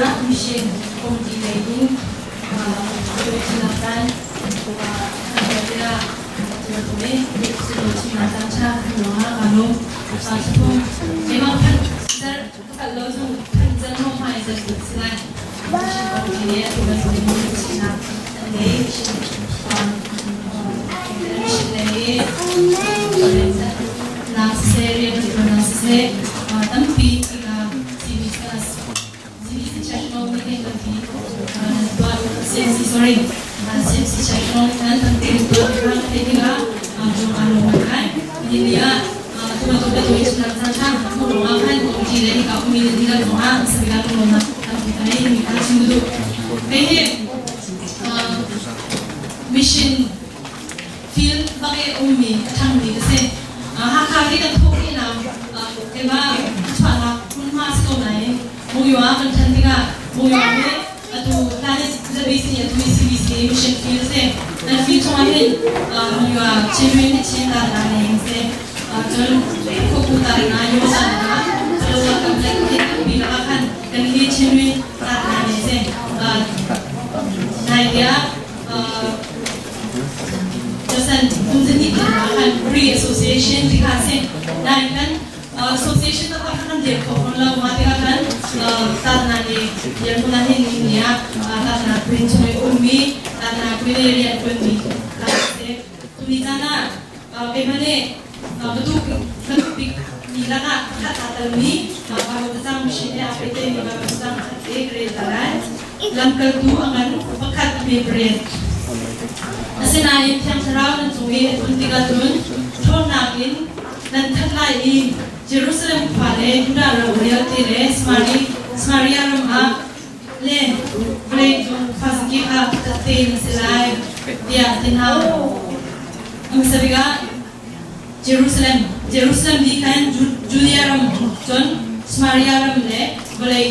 ah mission committee lei in chimnak caan kan tuah tikah Mission field bak i ummi a ṭhangmi ka si. Hakha hi kan thawk ihnak keimah chuahnak hmunhma si ko nain Muywa kan ṭhan tikah Muywa hi atu hlan i ZBC atu i CBC mission field si. Nan field chungah hin Muywa Chinrin hi Chin ta na nei si. Cun khuapu ta na yo ta na Palawa kam le hi tampi lakah khan kan hi Chinrin ta na nei si. Nai tiah Johnson kum zahnih te ah khan pre-association ti kha si. Nain kan association taktak kha kan dir kho fawn lo. Mah tikah khan tatna nih dirhmun ah hin ni ah tatna queen chung i ummi tatna queen i rian ṭuanmi kha si. Tuni caan ah keimah nih ka duh ka duh bik mi lakah pakhat aa telmi Baibal cacang mission he aa pehtlaimi Baibal cacang pakhat te ka rel ta lai. Lamkaltu a ngan pakhat a hme pariat. Asinain Thiang Thlarau nan cung i a tlun tikah cun ṭhawnnak in nan khat lai i Jerusalem khua le Judah ram vialte le Samaria ram ah le vawleicung khuazakip ah tehte nan si lai, tiah a ti hna. Hmasa bik ah Jerusalem, Jerusalem nih khan Judea ram cun Samaria ram le vawlei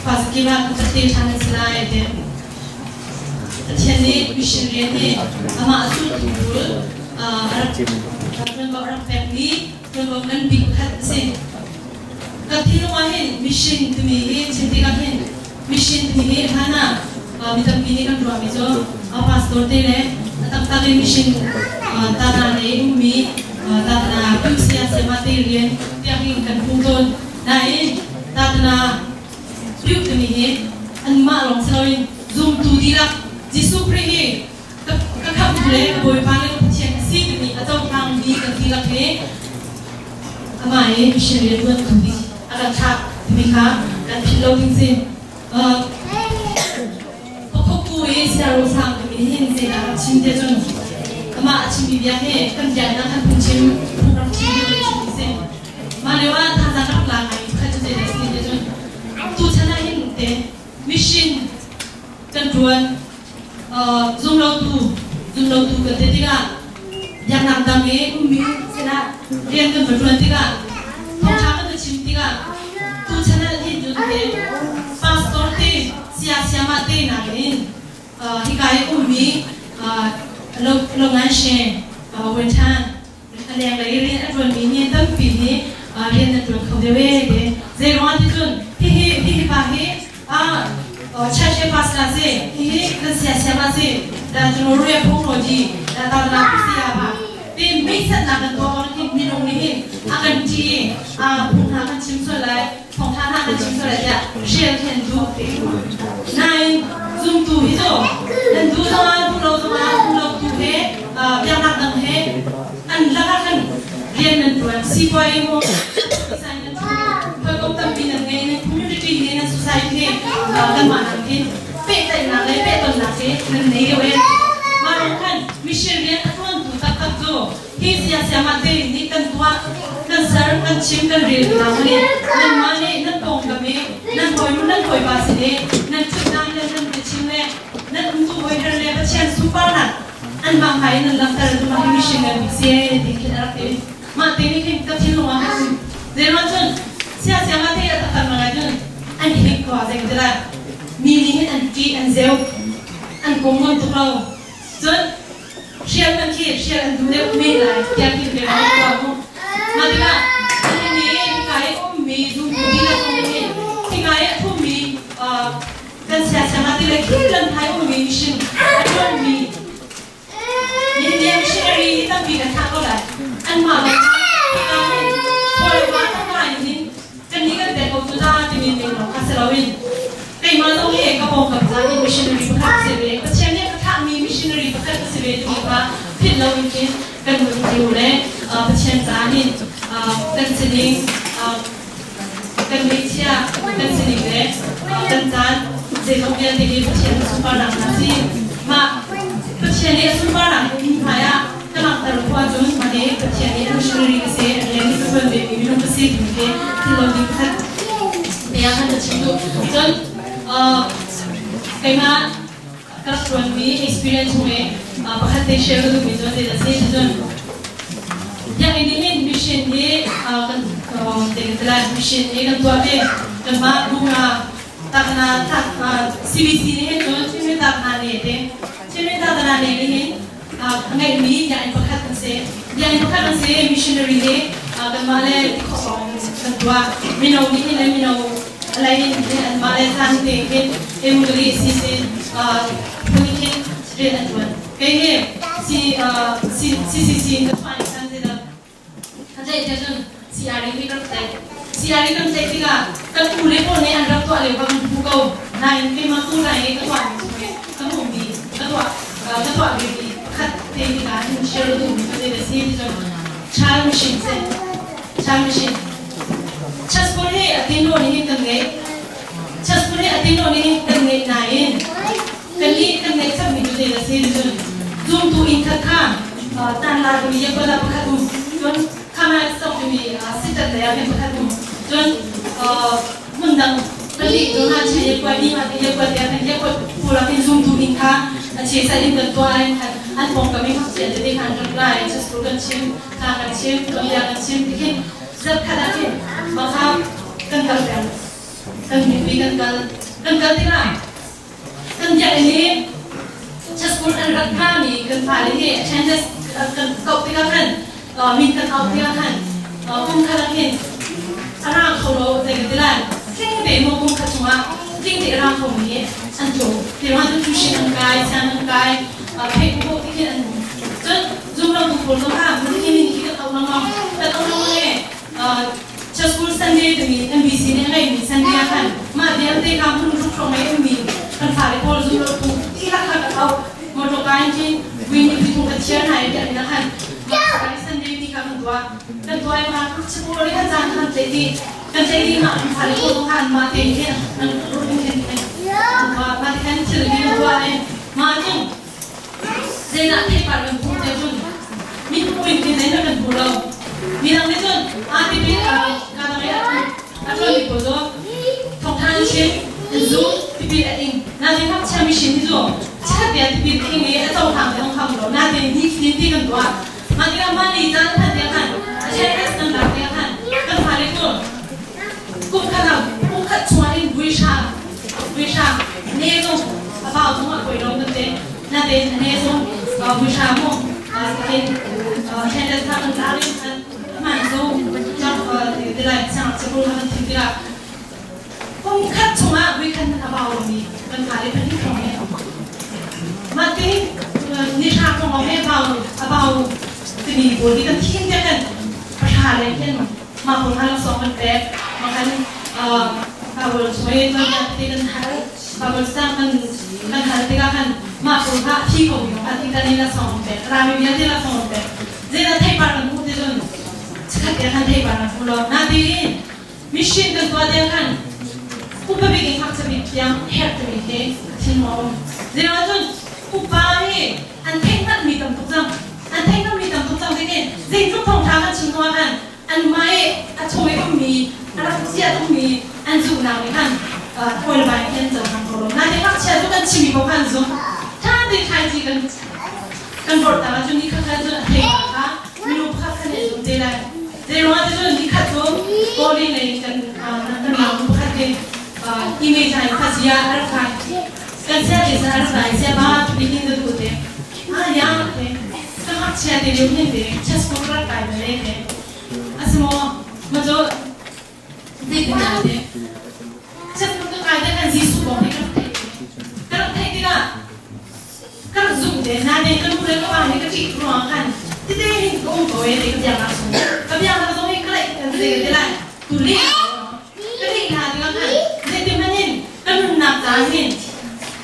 khuazakip ah tehte ṭhan nan si lai, a ti. Pathian nih mission rian hi amah zultu pawl a rak ṭuanvo a rak pekmi ṭuanvo ngan bik pakhat a si. Ka thinlung ah hin mission timi hi chim tikah hin mission timi hi hlan ah mi tampi nih kan ruahmi cu pastor te le a taktak in mission tana lei ummi tatana pyusia sema te rian tiang in kan hmu tawn. Nain tatana Piu timi hi anmah lawng si loin zumtu dihlak Jesuh Khrih hi ka khamhtu le ka Bawipa le ka Pathian a si timi a cohlangmi kan dihlak hi amah i mission rian ṭuantu ding a kan thlak timi kha kan philh lo ding si. Pakhuku i siaro sang timi hin zeidah rak chim te cun amah a chimmi bia hi kan biaknak kan phungchim phung rak chim lio le chimmi si. Mah lio ah thazaang rak la ngai pakhat cu zeidah a si ti cun tuchan ah hin te mission kan ṭuan zumlotu zumlotu kan ti tikah biaknak dang i ummi sinah rian kan va ṭuan tikah thawngṭha kan va chim tikah tuchan ah hin cun te pastor te sia siamah te nakin hika i ummi lo ngan she wen ṭhan A lenglei rian a ṭuanmi hi tampi nih rian an ṭuan kho deuh ee ti. Zeiruangah ti cun hihi hihi pa hi church e pastor si, hihi kan siasiam ah si, da cu ria phung ro ji, da ta la sia ba. Ti meithatnak kan tuah ko hin minung nih hin a kan ṭih i a phung hna kan chim sual lai, thawngṭha hna kan chim sual lai tiah hrial khi an duh. Nain zumtu hi cu nan duh zongah duh lo zongah duh lo tu he biaknak dang he an lakah khan rian nan ṭuan sipuai maw design nan ṭuan hawikom tampi nan ngei nan community he nan society he kanmah nak hin pehtlaihnak le pehtonnak he nan nei deuh e mah lawng khan mission rian a ṭuantu taktak cu hi siasiamah te nih kan tuah kan ser kan chim kan rel hna nih nanmah nih nan pawngkam i nan hawinu nan hawipa sin i nan ṭhutnak le nan biachim le nan umtu hawiher le Pathian sunparnak anmah hmai in nan langhter cu mah hi mission ngan bik si ti khin a rak ti mah te nih khin ka thinlung ah khan zeiruang cun siasiamah te a taktak ngai cun an hik ko ah zei ka ti lai mi nih hin an ṭih an zeu an kong ngam tuk lo cun hrial man khi hrial an duh deuh men lai tiah khi ve ma tuah mu mah tikah nihin ni hika i ummi zumtu dihlak zong nih hin hika i a thummi. Anmah lawng kha in hin kannih kan pek ko cu ta timi men lawng kha si loin keimah zong hi ka pawngkam ca i missionary pakhat si ve, Pathian nih a ka thlahmi missionary pakhat ka si ve timi kha philh loin khin kan nun cio le Pathian caah hin kan sining kan ngeihchia kan sining le kan caan zeizong vialte hi Pathian sunparnak hna si. Mah Pathian nih a sunparnak hi hmai ah ka langhter khua cun mah hi Pathian nih missionary ka si, rian hi ka tuan ve mi minung ka si timi hi thil lo ding pakhat te ah khan ka chim duh. Cun keimah ka rak tuanmi experience chung i pakhat te share ka duhmi cu zeidah si cun biakinn nih hin mission hi kan te mission hi kan tuah i kanmah bunga takna tak CBC nih hin cun Chinmi takna ne te Chinmi takna ne nih hin a ngeihmi biakinn pakhat kan si. Biakinn pakhat kan si. Missionary nih kanmah le tikhaw kan tuah. Mino nih hin le mino lei in hin anmah le caan te hin emuli si si phun hin rian an tuan. Kei hi CCC in ka chuah in kan A tlaih te cun CRE hi kan tlaih. CRE kan tlaih tikah kan u le pawl nih an rak tuah lio kha kan hmu ko. Nain keimah tu lai i ka tuahmi chung i ka hmuhmi ka tuah vemi pakhat te tikah hin share ka duhmi cu zei a si ti cun child machine si. Child machine. Chessboard hi a tino nih hin kan ngeih. Chessboard hi a tino nih hin kan ngeih nain kan nih kan ngeih chapmi cu zei a si ti cun zumtu inn khat kha tan la timi yakuza pakhat um cun khama sok timi sitat lei ah khin pakhat um cun hmun dang pahnih cu ha che yakua ni ma te yakua te kan yakua pula khin zumtu inn kha a che sa in kan tuah in khan an pong kami hak chia te khan rak lai chasru kan chim tha kan chim bia kan chim ti khin zat khat ah khin makha kan kal peng kan mipi kan kal tikah kan biakinn hi church an rat hngami kan fale hi attendance kan koh tikah khan min kan auh tikah khan kum khat ah khin a rang kho lo zei kan ti lai tling te maw kum khat chungah tling te a rang kho mi hi an tlung ti ruang cu tuition an kai siang an kai theih bu ti khin an cun zum lo tu pawl zong kha mun hi min khi kan auh lengmang kan auh lengmang e Church School Sunday timi NBC nih a ngeihmi Sunday ah khan mah vialte kha hmun ruk hrawng i ummi kan fale pawl zum lo tu dihlak kha kan auh. Motor ka in khin vui nih vui thung kan thiar hna i biakinn ah khan mah Sunday ni kha kan tuah. Kan tuah i mah chapur le kan caan khan tlaih dih. Kan tlaih dih mah kan fale pawl khan mah te hin an ruk in khin mah te khan thil hi kan tuah i mah ning Zeidah theipar kan hmuh te cun mithmuh in khin zeihmanh kan hmu lo. Midang nih cun aa timi ka dang i a ṭuanmi pawl cu thawngṭha an chim, an zum, tipil a ing. Nain ngakchia mishin hi cu chikkhat te ah tipil a ing i a cohlang te zong kha hmu lo. Nain ni thlin ti kan tuah. Mah tikah mah ni caan phanh tiang khan a checklist kan lak tiang khan kan fale cu kum khat ah kum khat chungah hin vui hra ne zong a pau zong a koi lo kan te natein a ne zong vui hra mu hin hendel kha kan tla rin khan hman zong chang ti lai chang chapul kha kan thim tikah kum khat chungah vui khan a pau lomi kan fale pahnih thong he mah ti ni hra kong he pau a pau timi pawl hi kan thim te kan pahra le khin mah pawl kha laksawng kan pek mah kan Bible soi tuanbia te kan hal Bible sang kan kan hal tikah khan mah pawl kha thi ko mi kha ti kan in laksawng kan pek rami vialte laksawng kan pek zeidah theipar kan hmuh ti cun chikkhat te khan theipar kan hmu lo natiin mission kan tuah tiang khan upa bik in ngakchia bik tiang herh timi hi thin a um zeiruang cun upa hi an theih hngalhmi tam tuk cang an theih hngalhmi tam tuk cang dingin zeitluk thawngṭha kan chim hnu ah khan anmah i a chung i ummi a rak chia tukmi an zumhnak nih khan kawlbai in an cohlang ko lo nain ngakchia cu kan chimmi paoh kha an zumh ṭha tein thlaici kan kan vorh ta ahcun ni khat khan cun a thei kha minung pakhat khan an zum te lai zeiruangah ti cun ni khat cu kawlin lei kan kan nau pakhat ke image ai kha zia a rak kai kan sia te sa a rak kai sia ba bikin da tu te ah ya te ka ngakchia te lio hin te chess rak kai le te asimo ma cho zeitin dah te chess ka kai te kan Jesuh kong hi ka rak theih ka rak theih tikah ka rak zumh te na te ka nu le ka pa nih ka ṭih ruangah khan. Tite hin ka um ko e ti ka biaknak chung. Ka biaknak zong hi ka laih kan zei ka ti lai. Tu leh ka leh hna tikah khan zeitin hmanh in ka nunnak caah hin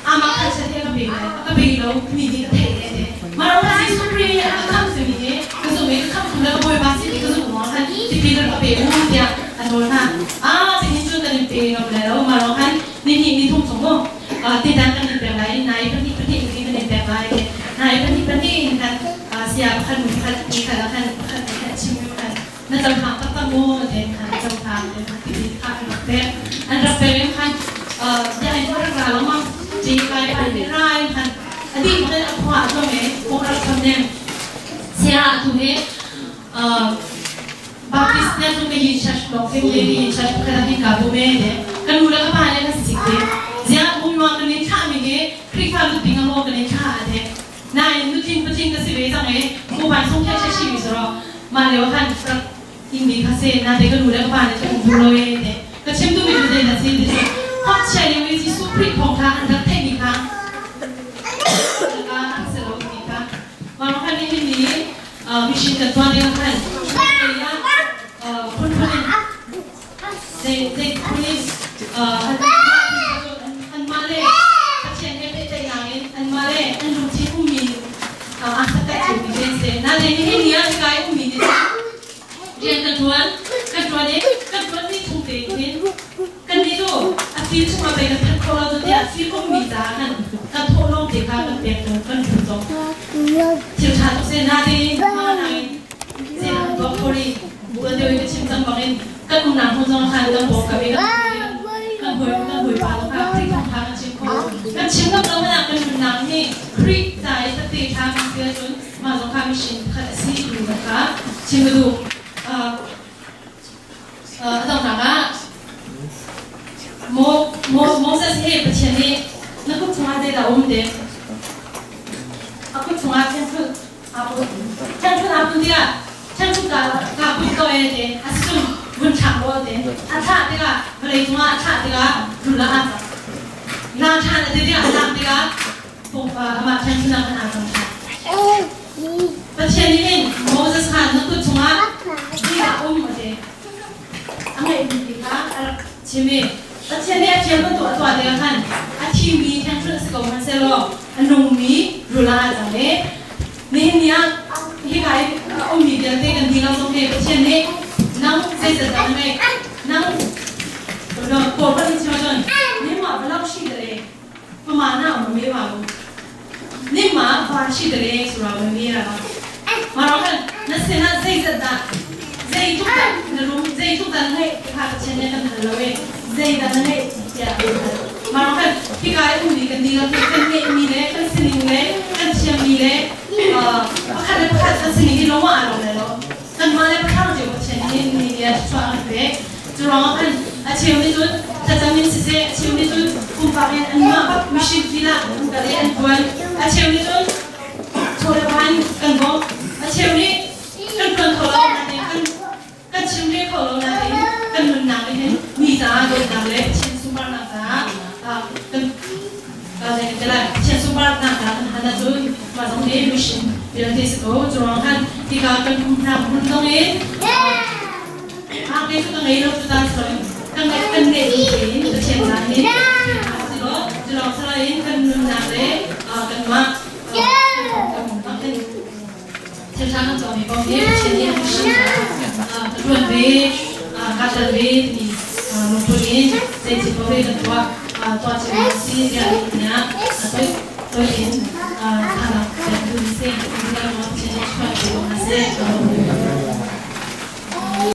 amah khan chiat he ka pe lai. Ka pe lo mi nih ka theih le ti. Mah ruangah Jesuh Khrih nih a ka khamh simi hi ka zumh i ka khamhtu le ka Bawipa si ti ka zumh ruangah khan tipil an ka pe u tiah a nawl hna. Ah, cutin cun kan in pe ngam lai lo. Mah ruang khan ni hnih ni thum chung mu titan kan in pek lai nai pahnih pahnih in kan in pek lai nai pahnih pahnih in khan sia pakhat nu pakhat ni khat ah khan pakhat ni khat chim khan na cohlang taktak mu te khan cohlang te khan ti kha an rak pek an rak pek in khan biakinn rak ra lengmang ti kai pan rai khan adi khan a khua a e kong rak cham nem sia tu he Baptist ne cu ka yin church lawng si me yin church pakhat ah hin ka bu me te ka nu le ka pa le kan sik te ziah bungnuang kan in thlah mi hi Khrihfa luting a maw kan in thlah te nain nutling patling ka si ve cang e mobile song khe shi mi soro ma leo khan rak in mi kha se na te ka nu le ka pa le cu um bu lo e te ka chim tu mi cu zei na si ti cu ngakchia lio i Jesuh Khrih thawng kha an rak theih mi kha ka se lo ti kha ma khan ni ni mission kan tuah ding ah khan ah phunphun in zei zei phun in anmah le Pathian he pehtlaihnak in anmah le an lungthin ummi aa khat ciomi te an si. Nain nihin ni ah hika i ummi nih rian kan ṭuan kan ṭuan i kan ṭuanmi chung tein hin kannih cu a fil chungah pei kan phanh kho lo cu tiah fil ummi caah khan kan thawh lawng te kha kan pek zong kan ṭun zong thil ṭha tuk si nain nain zeidah kan tuah kho rih tuan deuh i ka chim cang bangin kan umnak hmun zong khan kan bawm ka kan hawi kan hawipa zong kha Khrih thawngṭha kan chim kho kan chim ngam lo hmanh ah kan nunnak hi Khrih ca i tette ṭha kan si ahcun mah zong kha mission pakhat a si timi zong kha chim ka duh. A donghnak ah Moses hi Pathian nih na kut chungah zeidah a um te? A kut chungah thiangthunh aa put. Thiangthunh aa put tikah thiangthunh kaa put ko e te a si cun vun thlak law te. A thlah tikah vawlei cungah a thlah tikah rul ah aa cang. La ṭhan a ti tikah a lak tikah amah thiangthunh ah khan aa cang ṭhan. Pathian nih hin Moses kha na kut chungah zeidah a um a ti. A ngeihmi ti kha a rak chim i Pathian nih a thiam bantuk a tuah tikah khan a thimi thiangthunh a si ko hmanhsehlaw a nungmi rul ah aa cang i nihin ni ah hika i a ummi vialte kan dihlak zong hi Pathian nih nang zeizat dah na ngeih nang kawl kan chim ahcun nangmah balak shi le pamana um me wa Ningma vashi dare sura me ra ma ro kan na sena zeizat dah zei tuk dah na rum zei tuk dah na ngeih kha Pathian nih kan hal lo e zei dah na ngeih tiah kan hal ma ro kan hika i ummi kan dihlak hi kan ngeihmi le kan sining le kan thiammi le pakhat le pakhat kan sining hi lawng ah lo le lo kanmah le pakhat cio Pathian nih ni ni ah thluachuah an pek. Cu ruangah khan a cheu nih cun thlacam in siseh, a cheu nih cun pumpak in anmah bak mission field ah an kal i an ṭuan. A cheu nih cun chaw le va in kan bawmh. A cheu nih kan ṭuan kho lo nain kan kan chim ve kho lo nain kan nunnak nih hin mi caah dawtnak le Pathian sunparnak caah kan Pathian sunparnak caah kan han ahcun mah zong hi mission vialte si ko. Cu ruang khan hika kan um hna hmun zong in Hngak cu ka ngei lo cu ta soi kan kan ngeih tein Pathian ca hin si law cu lawng saloin kan nunnak le kanmah thil ṭha kan cawmi kong hi Pathian nih a mission ka ṭuan ve ka tel ve timi lungput in zeithil paoh hi kan tuah tuah cio si tiah tiah toi toi in thanak pek duh si Pathian nih chuah ve ko hna seh.